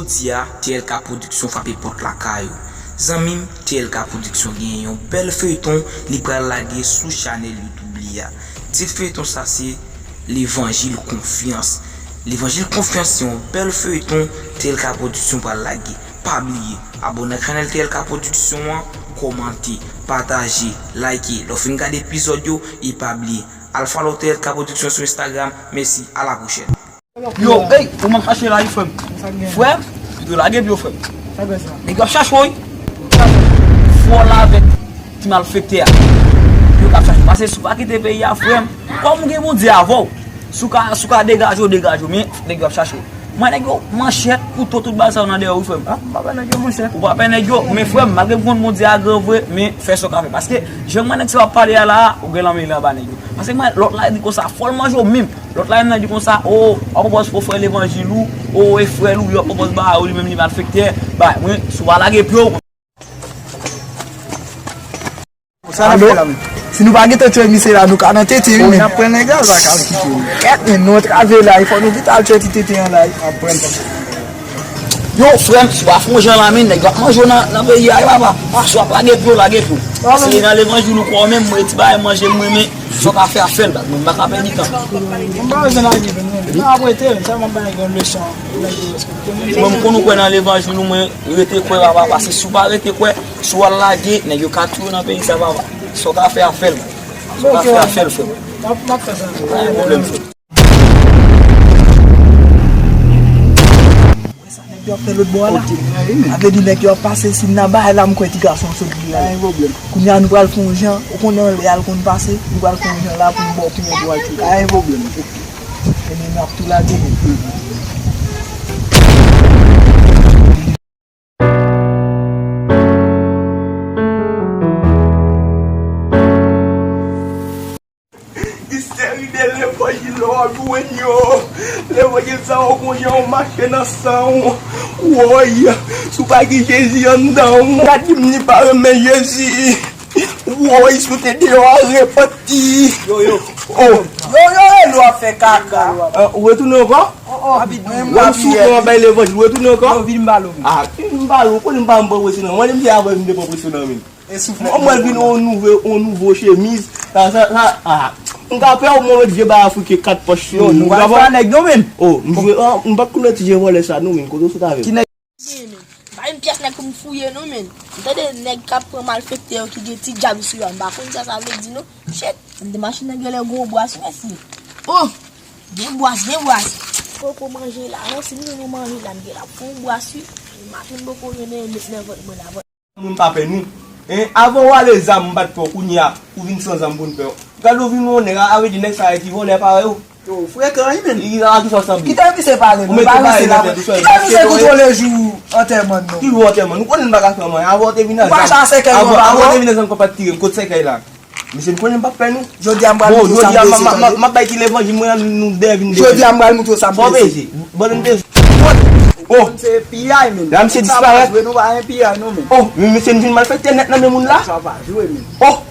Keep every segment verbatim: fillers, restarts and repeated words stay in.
Jodi a, T L K Production frape pòt lakay ou. Zanmi m, T L K Production genyen yon bèl feyton li pral lage sou chanèl YouTube li a. Tit feyton sa se Levanjil Konfyans. Levanjil Konfyans se yon bèl feyton T L K Production pral lage. Pa bliye, abòne ak chanèl T L K Production an, kòmante, pataje, like. Lè w fin gade epizòd yo, e pa bliye, al follow T L K Production sou Instagram. Mèsi, a la pwochèn. Yo, ey, ou m ap chache la wi, frè m. Frè m, yo lage pye w, frè m. Nèg yo ap chache w wi. Fò w la avèk ti malfektè a. Yo k ap chache w. Pase si w pa kite peyi a, frè m. Kòm ou gen Bondye avè w, si w ka, si w ka degaje w, degaje w. Men, nèg yo ap chache w. Mwen, nèg yo, manchèt, kouto, tout bagay sa yo nan dèyè w wi, frè m. Ah, m pa pè nèg yo, monchè. Ou pa pè nèg yo, men frè m, malgre m konn Bondye a gran vre, men fè sa w ka fè. Paske, jan mwen nèg sa w ap pale a la, ou gen lanmen li anba nèg yo. Paske mwen, lòt la di konsa, fò l manje w menm. Lòt la menm nan di konsa, o, w ap pwopòz fo frè levanjil ou, o, e frè l ou, yo ap pwopòz ba ou, li menm li malfektè, bay, mwen, si w pa lage pye w. Sa n ap fè la menm? Si nou pa gentan tchwe misye la, nou ka nan tete wi menm. N ap pran nèg la, l pa ka kite nou. Kèt, men nou antrave la, fò nou vit al tchwe ti tete an la. N ap pran. Yo, frè m, si w pa fè yon jan la, men nèg yo ap manje w nan, nan peyi a, wi, papa. A, si w ap lage pye w, lage pye w. Paske nan levanjil ou kwè w menm, mwen, ti bagay manje m renmen, sa w ka fè a fè l, baz. Mwen, m pa ka pèdi tan. M pa bezwen lage pye m, non. Nan ap rete, sèlman m ba nèg yo yon leson. Mwen, m konn ou kwè nan levanjil ou, mwen, rete kwè, papa, paske si w pa rete kwè, si w al lage, nèg yo ka touye w nan peyi sa, papa. Sa w ka fè a fè l, baz. Sa w ka fè a fè l, frè m. M ap, m ap fè sa. Pa gen pwoblèm, frè m. Wè sa nèg yo ap fè lòt bò a la. Sa vle di nèg yo ap pase si nan bagay la, m kwè ti gason an sot vin la. Kounye a nou pral fè yon jan, ou konnen anlè a l konn pase, nou pral fè yon jan la pou n ba w pimen pou w al tcheke. Pa gen pwoblèm. Ebyen nou ap tou lage men. Isteri de levanjil w ap jwenn yo. Levanjil sa w konn jan w mache nan san w. Woy, si w pa gen Jezi anndan w. Gad di m li pa renmen Jezi. Woy, si w te deyò a repanti. Yo, yo. Oh. Yo, yo, e nou ap fè kaka. Ah, ou retounen ankò? Oh, oh. Rapidman. W ap soufri w ap bay levanjil, ou retounen ankò? Yo, vin m pale w. Ah, m pale w, konnen m pa m pran presyon nan. Mwen menm se avè m te pran presyon nan men. E souflèt. Mwen mwen vin on nouvo, on nouvo chemiz. Sa, sa, sa, ah. M ka fè w mwen met vye bay afriken kat pòch sou. Yo, nou pral fè nèg nou menm. Oh, m jwe, ah, m pa t konnen ti je vòlè sa nou menm. Kote w sot avè m? Ki nèg? Bay m pyès nèg pou m fouye non menm. M tande nèg k ap pran malfektè yo ki gen ti djab sou yo a. M pa konn sa sa vle di non. Shit, m te mache nèg yo lè gwo bwas mesye. Oh, gen bwas, gen bwas. Poko manje la non, si m jwenn yon manje la, m gen la pou yon bwas wi. Maten m poko gen men met nan vant mwen la. Mwen m pa pè nou. Hein, avan w ale zam m pa t pè w, kounye a, ou vin san zam pou n pè w. Gade ou vin yon nèg, a vle di nèg sa yo ki vòlè parèy ou. Yo, frekan wi menm. Li la ki sa w sanble. Kite misye pale, nou pa ranse la. Kite misye kontwole jou antèman non. Ki jou antèman? Nou konnen n pa ka fè anyen. Avan w te vin nan zam. Ou pa chase kèk avan, avan w te vin nan zam konpa t tire m, kot sèkèy la? Mesye, m konnen m p ap pè nou. Jodi a m pral moutre w sa m peze, tande. M ap bay ki levanjil mwen an, nou dèyè vin dèyè. Jodi a m pral moutre w sa m peze. Fò peze. Ban nou peze. Oh. Se piyay menm. La misye disparèt. Sa pa jwe, nou pa gen piyay non menm. Oh, men mesye, m vin malfektè nèt nan men moun la. Sa pa jwe menm. Oh.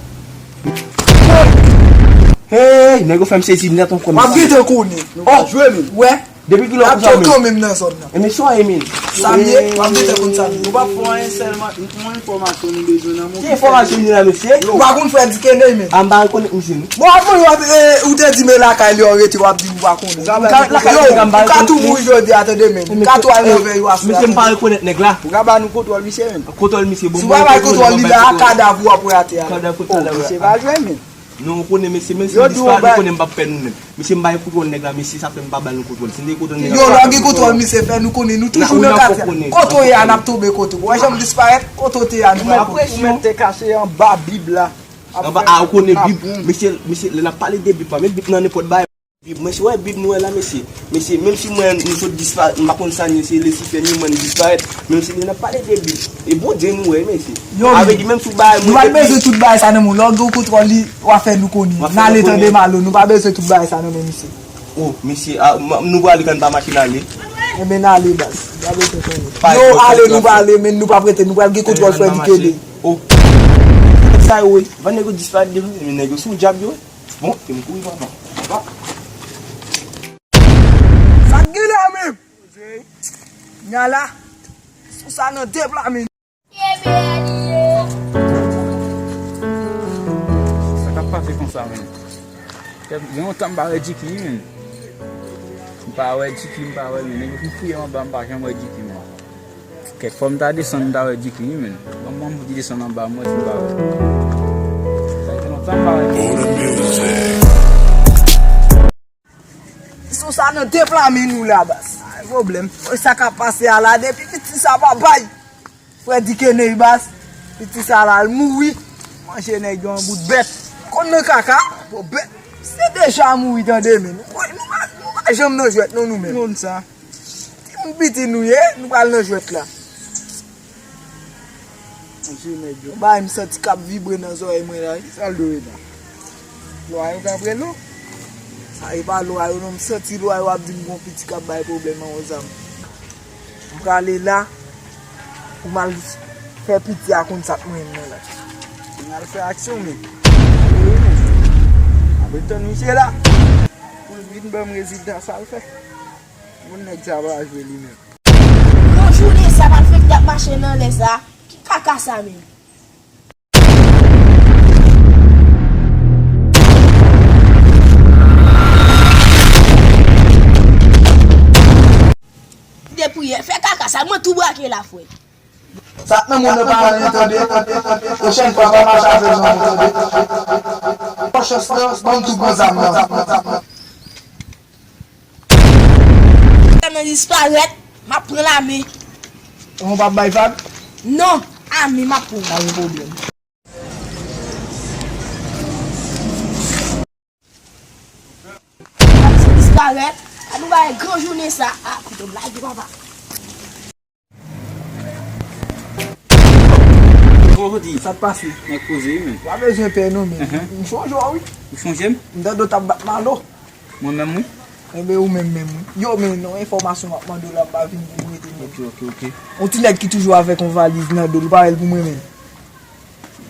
Hey, nèg yo fè m sezi nèt ankò. W ap gentan konnen. Nou pa jwe menn. Wè. Depi kilè w ap jwe menn? N ap jwe kanmenm nan zòn nan. E mesye w ye menn. Sa m ye, w ap gentan konn sa m ye. Nou p ap fè anyen sèlman, yon enfòmasyon nou bezwen nan men w. Ki enfòmasyon nou la, mesye? Ou pa konn frè Dikene menn. A, m pa rekonèt misye non. Bon, avan yo ap, e, ou te di men lakay li w rete, w ap di m ou pa konnen. Ou ka, lakay li, m pa rekonèt. Yo, ou ka tou mouri jodi a, tande menn. Ou ka tou al nan vèy yo aswè a, tande. Mesye, m pa rekonèt nèg la. Ou ka ba nou kontwòl misye menn. Kontwòl misye, bon. Si w pa bay kontwòl li la, kadav ou ap wè atè a. Kadav kontwòl la, mesye. Misye pa jwe menn. Non, ou konnen, mesye, menm si m disparèt, ou konnen m p ap pè nou menm. Mesye, m bay kontwòl nèg la, mesye, sa fè m pa ba nou kontwòl. Si m te gen kontwòl nèg la, yo lage kontwòl, misye fè nou konnen, nou toujou nan katye a. Kote w ye a, n ap tonbe kote w. Ou wè jan m disparèt, kote w te ye a, nou pa konnen. Ou mèt te kache anba Bib la. Anba, a, ou konnen Bib, mesye, mesye, lè n ap pale de Bib, pa met Bib nan nenpòt bagay. Bib, mesye, wè Bib nou wè la, mesye. Mesye, menm si mwen, nou sot disparèt, m pa konn sa n ye, se Lisifè ni mwen, n disparèt. Menm si lè n ap pale de Bib, e Bondye nou wè, mesye. Yo, a vle di, menm si w bay mwen, nou pa bezwen tout bagay sa nan men w. Lè w gen kontwòl li, w a fè nou konnen. N ale tande Malo, nou pa bezwen tout bagay sa nan men misye. Oh, mesye, a, m, nou prale kan n pa mache n ale. Enben n ale, baz. Nou pa bezwen konnen. Yo, ale, nou prale, men nou p ap rete, nou pral gen kontwòl frè Dikene. Oh. Sa yo, wi. Van nèg yo disparèt depi, men nèg yo sou djab yo. Bon, e m kouri, papa. Papa. Sa k gen la menm? Nya la. Sa nan de pla men. Sa k ap pase konsa menm? Gen lontan m pa wè Djiki wi menm. M pa wè Djiki, m pa wè l menm. Nèg yo fin fouye m anba, m pa janm wè Djiki menm. Kèk fwa m ta desann, m ta wè Djiki wi menm. Ban m, ban m desann anba, m wè si m pa wè. Sa gen lontan m pa wè Djiki. Sou sa nan de pla men nou la baz. Ay pwoblèm. Sa k ap pase a la depi piti sa pa bay. Frè di keney baz. Piti sa la al mouri. Manje nèg yo an bout bèt. Konn nan kaka. Bon bèt. Se deja mouri tande men. Nou, nou pa, nou pa janm nan jwèt non nou menm. Konn sa. Timoun piti nou ye, nou pral nan jwèt la. Manje nèg yo. Bay m santi k ap vibre nan zòrèy mwen la. Ki sa l dwe la? Lwa yo k ap rele w? Sa e pa lwa yo non, m santi lwa yo ap di m gon piti k ap bay pwoblèm an yon zam. M prale la pou m al fè piti a konn sa k mwen menm nan la. M al fè aksyon men. Wi men. Apre tann misye la. Pou l vin ban m rezilta sa l fè. Moun nèg sa pa jwe li menm. Gran jounen sa pa fèk t ap mache nan lè sa. Ki kaka sa menm? Depi yè, fè kaka sa, mwen tou brake la frè. Sa k nan moun nan pa anyen tande. Pwochèn fwa pa mache avè zanmi tande. Pran chans lan, ban m tou pran zam nan. Lè mwen disparèt, m ap pran lame. Ou p ap bay vag? Non, ame m ap pran. Pa gen pwoblèm. Lè mwen disparèt, a nou bay gran jounen sa. A, kote m lage papa. Kòman w soti? Sa k pase? Nèg poze wi men. W a bezwen pè non men. Mhm. M sonje w wi. Ou sonje m? M tande w t ap bat Malo. Mwen menm wi. Enben ou menm menm wi. Yo men non enfòmasyon m ap mande w la m pa vin pou m rete menm. Ok, ok, ok. Yon ti nèg ki toujou avèk yon valiz nan do l, ou pa wè l pou mwen menm.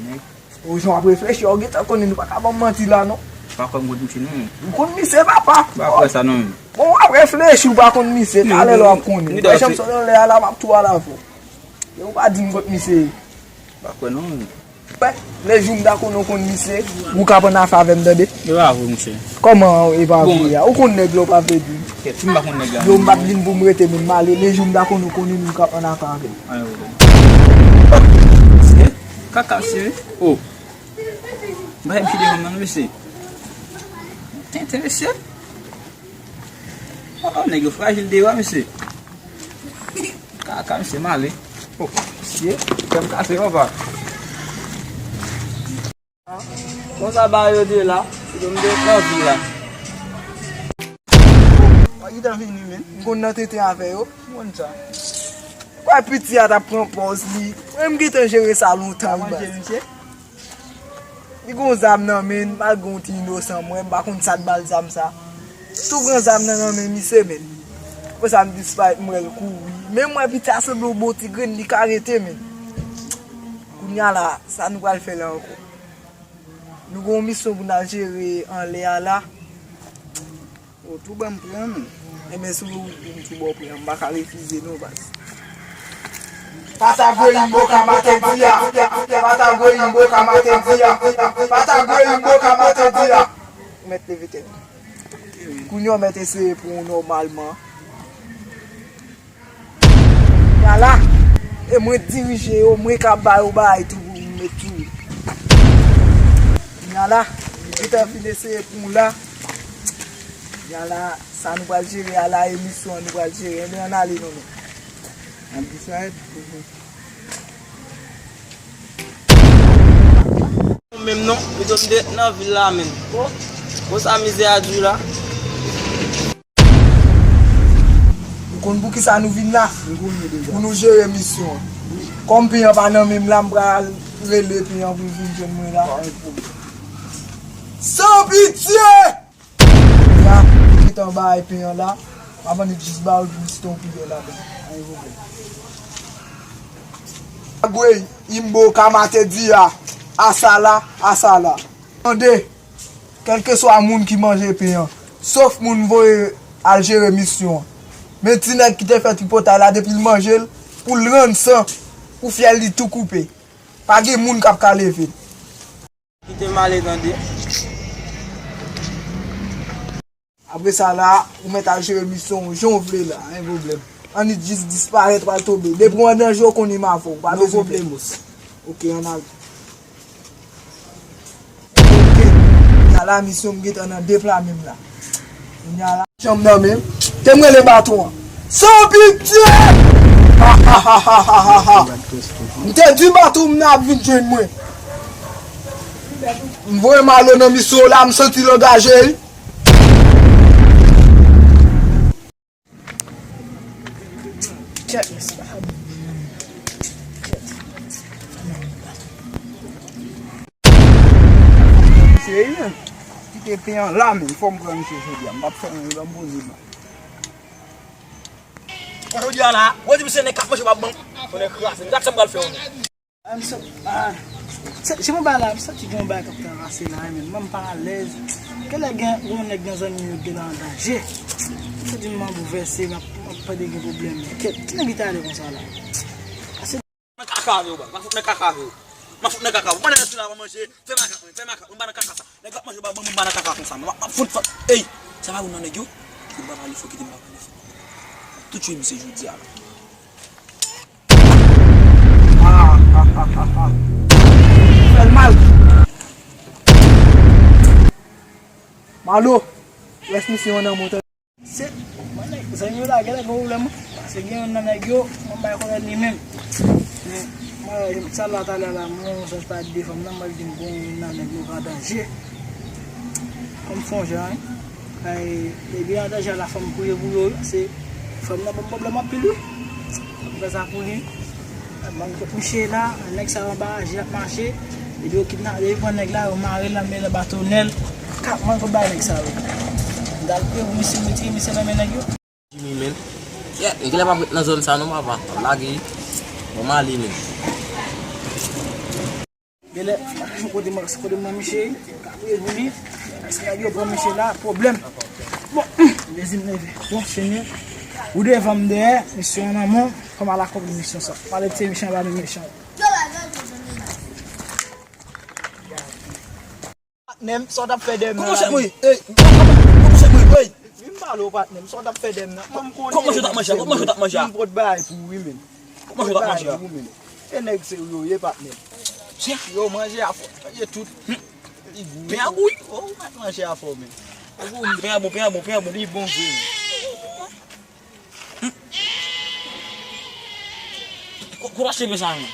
Nèg. O jan w ap reflechi a, w gentan konnen nou pa ka ban m manti la non. Pa kwè m konn misye non. Ou konn misye papa. Pa kwè sa non. Bon w ap reflechi ou pa konn misye, talè lè w ap konnen. Ou wè jan m sot anlè a la m ap tou al avè w. Yo ou pa di m kot misye ye. Pa kwè non. Wè, lè jou m ta konnen w konn misye, ou k ap ann afè avè m tande. E pa vre monchè. Kòman e pa vre a? Ou konn nèg la ou pa vle di m. Kèt, si m pa konn nèg la. Yo m pa t vin pou m rete menm m ale, lè jou m ta konnen w konnen m ou k ap ann afè avè m. Anyen pwoblèm. Kaka se wi. Oh. Bay misye devan m nan mesye. Tenten mesye. Oh, nèg yo frajil deyò a mesye. Kaka mesye m ale. Oh, mesye, kè m kase papa. Konsa bagay yo te la, se pou m te nan vi la. Wa gentan vini men. M konn nan tenten avè yo. M konn sa. Kwè piti a t ap pran pòz li. Mwen m gentan jere sa lontan wi baz. Li gon zam nan men l, malgre yon ti inosan mwen, m pa konn sa t ba l zam sa. Tou pran zam nan nan men misye men. Konsa m disparèt m wè l kouri. Men m wè piti a sanble yon bon ti grenn, li ka rete men. Kounye a la, sa nou pral fè la ankò? Nou gen yon misyon pou n al jere anlè a la. O tou ban m pran men. Enben si w di m tou ba w pran, m pa ka refize non baz. Patagoyi mboka matèdi a. Patagoyi mboka matèdi a. Patagoyi mboka matèdi a. Ou mèt leve tèt ou. Kounye a w mèt eseye pran w nòmalman. Kounye a la, e mwen dirije yo, mwen ka ba yo bagay tou pou m met tou. Kounye a la, li gentan fin eseye pran w la. Kounye a la, sa nou pral jere a la, emisyon an nou pral jere. Enben ann ale non men. Ann disparèt. Menm non, pito m te nan vil la menm. O, konsa mizè a di la. Ou konn poukisa nou vin la? M konnen deja. Pou nou jere misyon an. Kòm pen an pa nan men m la, m pral rele pen an pou l vin jwenn mwen la. Pa gen pwoblèm. San pitye! Kounye a, m gentan bay pen an la. M ap annik jis ba w l pou l site yon kiyè ladan. Pa gen pwoblèm. Agwey, imbo, kamate di a. Asala, asala. Tande! Kèlkeswa moun ki manje pen an, sof moun voye al jere misyon an. Men ti nèg ki te fè tripotay la, depi l manje l, Pou l rann san, pou fyèl li tou koupe. Pa gen moun k ap ka leve l. Kite m ale tande. Apre sa la, ou mèt al jere misyon w jan w vle la, pa gen pwoblèm. Annik jis disparèt, pral tonbe. Depi w an danje, w konnen m avè w. Pa bezwen pè. No problemos. Ok, ann ale. Ok. Sa la, misyon m gentan nan de pla menm la. Kounye a la, janm nan men m. Te m rele baton an. San pitye! Ha, ha, ha. M te di baton m nan ap vin jwenn mwen. M voye Malo nan misyon la, m santi l angaje, wi. Kèt, mesye. Kèt. Misye, wi, men. Kite pen an la, men. Fò m pran misye jodi a. M p ap fè anyen, ban m poze m la. Jodi a la, ou di misye nèg k ap manje w ap ban m. Tonnè kraze. Gad sa m pral fè w. Ah, m sa-, ah, se, se mwen bay la, m santi gen yon bagay k ap travèse la, men mwen m pa alèz. Genlè gen yon nèg nan zanmi m yo ki genlè an danje. M santi m an bouvèse, m ap, m ap pè de gen pwoblèm. Kèt, ki nèg ki ta ale konsa la? Ase nan kaka avè w, baz. M a fout nan kaka avè w. M a fout nan kaka avè w. Pandan nèg sila pa manje, fè makak, men, fè makak. Mwen pa nan kaka sa. Nèg ap manje, ba, ban mwen, m pa nan kaka konsa, men. M ap, m ap fout fè. Ey, sa pa youn nan nèg yo? Kite m pa pale fò, kite m pa pale fò. Tout tchwe misye jodi a la. Ah, ah, ah, ah, ah. Fè l mal. Malo, rès misye yon nan montè. Se, mwen, nèg, zanmi yo la, genlè gen pwoblèm, wi. Paske gen youn nan nèg yo, mwen bay konnen li menm. Men, mwen, sa la, talè la, mwen, yon sòs pa de fanm nan, mwen di m, bon, youn nan nèg yo ka danje. Kòm fè yon jan, wi. Ay, depi an danje la, fò m priye pou yo, wi, paske fanm nan ban m pwoblèm anpil, wi. Fò m fè sa pou li. Ban m kot misye la, nèg sa yo anba raje, y ap mache. Depi yo kidna-, depi yo pran nèg la, yo mare l, nan men nan bato nèl. K ap mande kot bay nèg sa yo. M ta al priye pou misye, m retire misye nan men nèg yo. Jimmy, men. Yeah, m genlè p ap ret nan zòn sa non, papa. Lage. Bon, m ale, men. Genlè, kote mwen, kote mwen, misye, ka priye pou li. Èske nèg yo pran misye la, pwoblèm. Bon, Jezi m leve. Bon, Senyè, ou devan m dèyè, misyon an nan men w, fò m al akonpli misyon sa. Pale ti mechan, ba nou mechan. Patnè m, sa w t ap fè dèyè m nan lari? Kòman chèk mwen? Ey, kòman chèk mwen? Ey! Vin pale w, patnè m, sa w t ap fè dèyè m nan? Mwen, m konnen. Kòman chèk w t ap manje a? Kòman chèk w t ap manje a? M pot bay pou ou, wi, men. Kòman chèk w t ap manje a? Wi, men. E nèg serye w ye, patnè m. Yo, manje a fò, manje tout. Li gou. Pen an gou, wi. O, ou mèt manje a fò, men. Pen an bon, pen an bon, pen an bon. Li bon vre, men. Ko-, kote w achte pen sa a, men?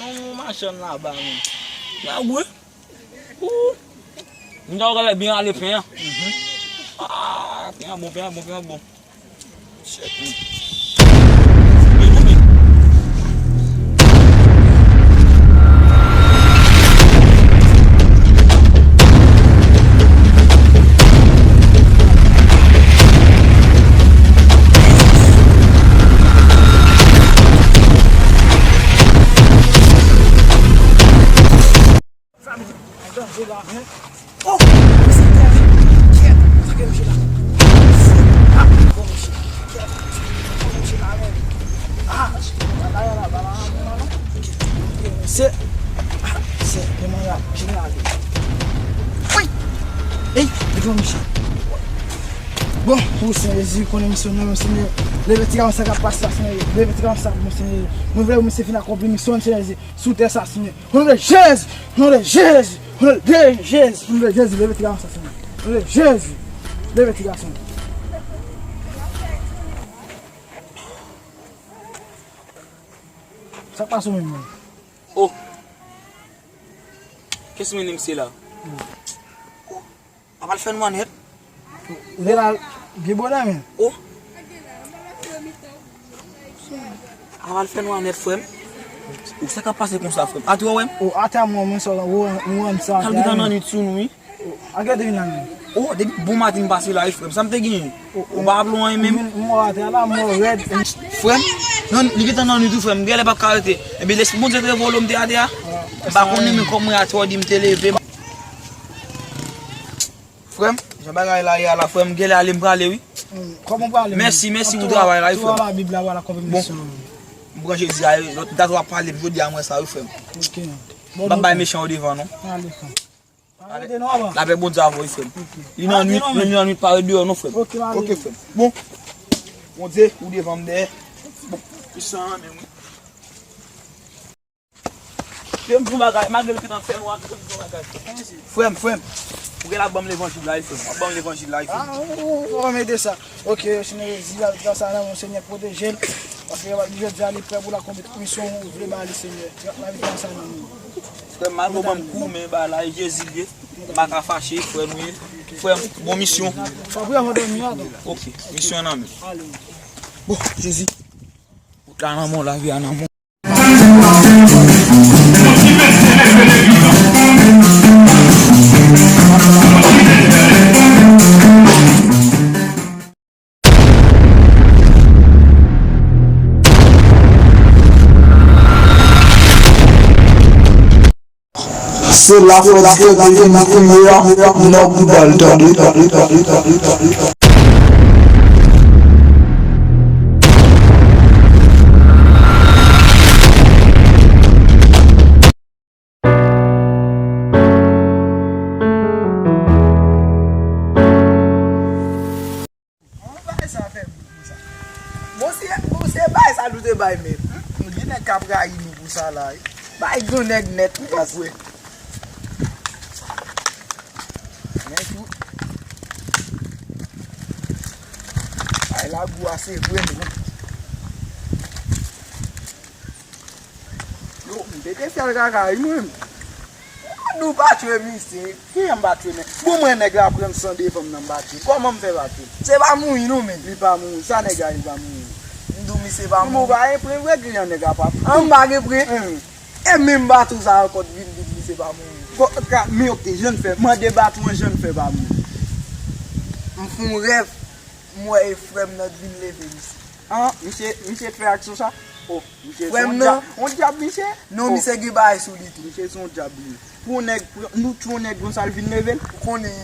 Nan yon machann laba, men. Pen an gou, wi. Ou. M ta wè byen ale pen an. Mhm. Ah, pen an bon, pen an bon, pen an bon. Shit, man. Sa vle di, an danje la, men. Oh! Misye tèt. Kèt. Sa ke misye la. Ah, bon, misye. Kèt. Bon, misye la, men. Ah, misye. Misye. Ah, misye. Demen la, misye la. Wi! Ey, bon, misye. Bon, pou Senyè Jezi, konnen misye nan men w, Senyè. Leve ti gason sa k ap pase la, Senyè. Leve ti gason sa, bon, Senyè. Mwen vle pou misye fin akonpli misyon, Senyè Jezi. Sou tè sa, Senyè. O non de Jezi! O non de Jezi! O non de Jezi! O non de Jezi, leve ti gason sa, Senyè. O non de Jezi! Leve ti gason. Sa k pase w menm, menm? Oh! Kès mwen menm se la? Apa l fè nwa nèt? Ou te la byen bonè, men. Oh! Apa l fè nwa nèt, frè m. Ou sa k ap pase konsa, frè m? Atè w wè m? Oh, atè a mwen, mwen sò, ou, ou wè m sa. Kal gentan nan nwit sou nou, wi. Oh, a gade vin la, men. Oh, depi bon maten m pase la, wi, frè m. Sa m te genyen? Ou pa ap lwen menm? M wè atè a la, m wè rèd. Frè m, non, li gentan nan nwit, wi, frè m. Genlè p ap ka rete. Epi lespri Bondye te vole m te atè a. M pa konnen, men kòm mwen atè w di m te leve. Frè m, jan bagay la ye a la, frè m, genlè ale m prale, wi. Hmm, kòman w prale menm? Mèsi, mèsi pou travay la, wi, frè m. Tou a Labib la, wala konprimsyon. Bon. M pran Jezi a, lòt dat w ap pale m jodi a, m wè sa, wi, frè m. Ok. M p ap bay mechan yo devan, non. Ale, frè m. Parèt de nou avan. Lapè Bondye avè w, wi, frè m. Ok. Li nan nwit, nou nan nwit, parèt deyò, non, frè m. Ok, m ale. Ok, frè m. Bon. Bondye, ou devan m dèyè. Bon. Pisan an menm, wi. Frè m, pou bagay, malgre l gentan fè nwa, pou bagay. Frè m, frè m, ou gen la ban m levanjil la, wi, frè m. Ban m levanjil la, wi, frè m. Ah, ou, ou, ou, ou mete sa. Ok, Senyè Jezi, l ap di sa nan men w, Senyè, pwoteje l. Paske jodi a, li prè pou l akonpli tout misyon ou vle ba li, Senyè. L ap di sa nan men w. Frè m, malgre w ban m kou, men ba la, e Jezi l ye. M pa ka fache, frè nou ye. Frè m, bon misyon. Sa pou y ap dòmi a, tonton. Ok, misyon nan men w. Ale. Bon, Jezi. Wout la nan men w, lavi a nan men w. Se la fòs de Bondye nou kriye a, nan bouda l tande. Bon, bagay sa fè m konsa. Bon, se, bon, se bagay sa nou te bay menm. Hmm? Nou gen nèg k ap rayi nou pou sa la, wi. Bay gran nèg nèt, wi, ap wè. Men tou. Ay, lagou a se vre, non. Yo, m te te fè l kaka, wi, mwen. Nou pa tchwe misye. Kijan m pa tchwe nèg? Bon, mwen nèg la pran san devan m nan m pa tchwe. Kòman m fè pa tchwe? Se pa mouri non, men. Li pa mouri. Sa nèg la, li pa mouri. M di w misye pa mouri. Mwen pa gen pwen vre, kijan nèg la pa mouri? An, m pa gen pwen. Hum. E menm bato sa ankò t vin di misye pa mouri. Bon, ka, men ok, jan n fè. Mande bato an jan n fè pa mouri. M fè yon rèv, m wè e frè m nan t vin leve misye. An, misye, misye t fè aksyon sa? Oh, misye se yon dyab, yon dyab, misye. Non, misye gen bagay sou li tou. Misye se yon dyab, li. Pou yon nèg, pou nou tchwe yon nèg konsa, l vin leve l. Ou konnen,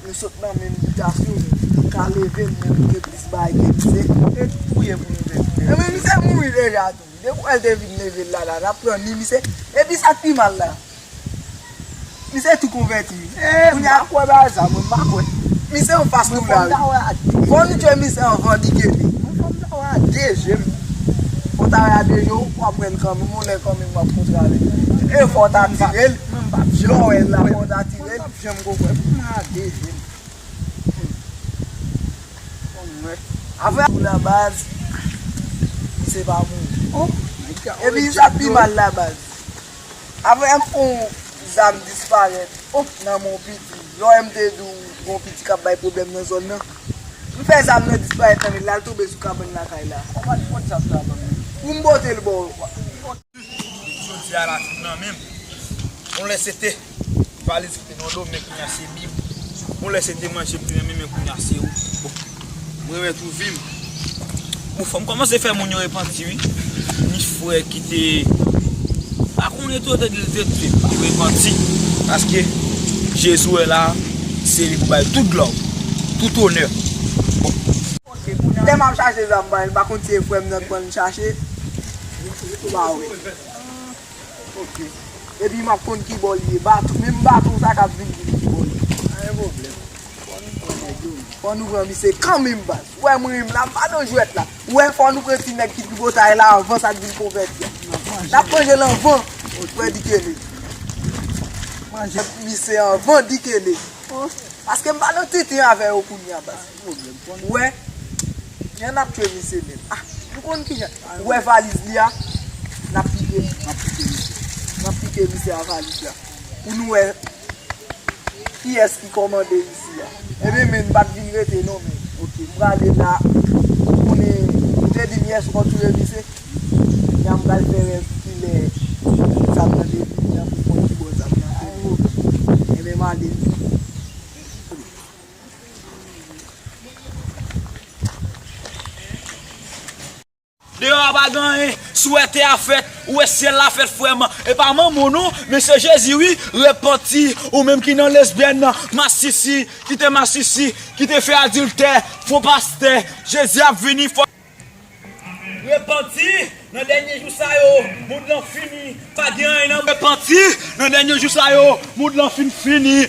nou sot nan menm bitasyon, men ka leve l, men nou gen plis bagay ke misye. E touye pou nou vin leve. E men misye mouri deja tou. Depi w wè l te vin leve l la, la, n ap pran ni misye. Epi sa k pi mal la. Misye tou konvèti. Eh, m pa kwè bagay sa, mwen, m pa kwè. Misye anfas nou la, wi. Fò nou tchwe misye anvan li kenbe. Mwen, fò m ta wè a de je m. Fò w ta wè a de je w, w ap wè l kanmenm, yon lè kanmenm w ap kontre avè l. E fò w ta tire l. Mwen, m p ap janm. Lè w wè l la, fò w ta tire l. Mwen, m p ap janm ko kwè. Fò m wè a de je m. Fò m wè. Avè ou la baz, misye pa mouri. Oh, my God. Epi sa k pi mal la baz. Apre m fè yon zam disparèt, oh, nan men yon piti. Lè w wè m te di w gon piti k ap bay pwoblèm nan zòn nan. M fè zam nan disparèt nan men l, l al tonbe sou kabann lakay la. Kòman li pot zam sa ban mwen? Pou m pote l ba w. Jodi a la tout nan men m. Yon lè se te valiz ki te nan do, men kounye a se Bib. Yon lè se te manje m te renmen, men kounye a se ou. Bon, mwen renmen tou vi m. Bon, fò m kòmanse fè moun yo repanti, wi. Ni frè ki te pa konnen tou, te di l te, te pa repanti. Paske Jezi wè la, se li pou bay tout glwa, tout onè. Bon. Lè m ap chache zam, m pa konn si e frè m nan k ban l chache. Ou pa wè. Ok. Epi m ap konn ki bò l ye. Bato, menm bato sa k ap vin di m ki bò l ye. Pa gen pwoblèm. Fò nou pran nèg yo. Fò nou pran misye kanmenm baz. Ou wè mwen menm la, m pa nan jwèt la. Ou wè fò nou pran ti nèg ki pi botay la anvan sa k vin konvèti a. N ap manje l anvan. Frè Dikele. Manje misye anvan Dikele. Paske m pa nan tenten avè yo kounye a baz. Ou wè? Jan n ap tchwe misye menm. Ah, nou konn kijan. Ou wè valiz li a? N ap pike, n ap pike misye. N ap pike misye a valiz la. Pou nou wè kiyès ki kòmande isi a. Ebyen, men, m pa t vin rete non, men. Ok, m prale la. Ou konnen, ou te di m yè sou kont touye misye. Nya m pral fè rèv kilè zam nan te vini an pou m konn ki bò zam nan te vini. Ebyen, m ale. Deyò a pa gen anyen, si w wè tè a fèt, ou wè syèl la fèt, frè m. E pa manman w non, men se Jezi, wi. Repanti, ou menm ki nan lesbyèn nan, masisi, kite masisi, kite fè adiltè, fo pastè. Jezi ap vini, fò repanti. Nan dènye jou sa yo, mond lan fini. Pa gen anyen nan repanti. Nan dènye jou sa yo, mond lan fin fini.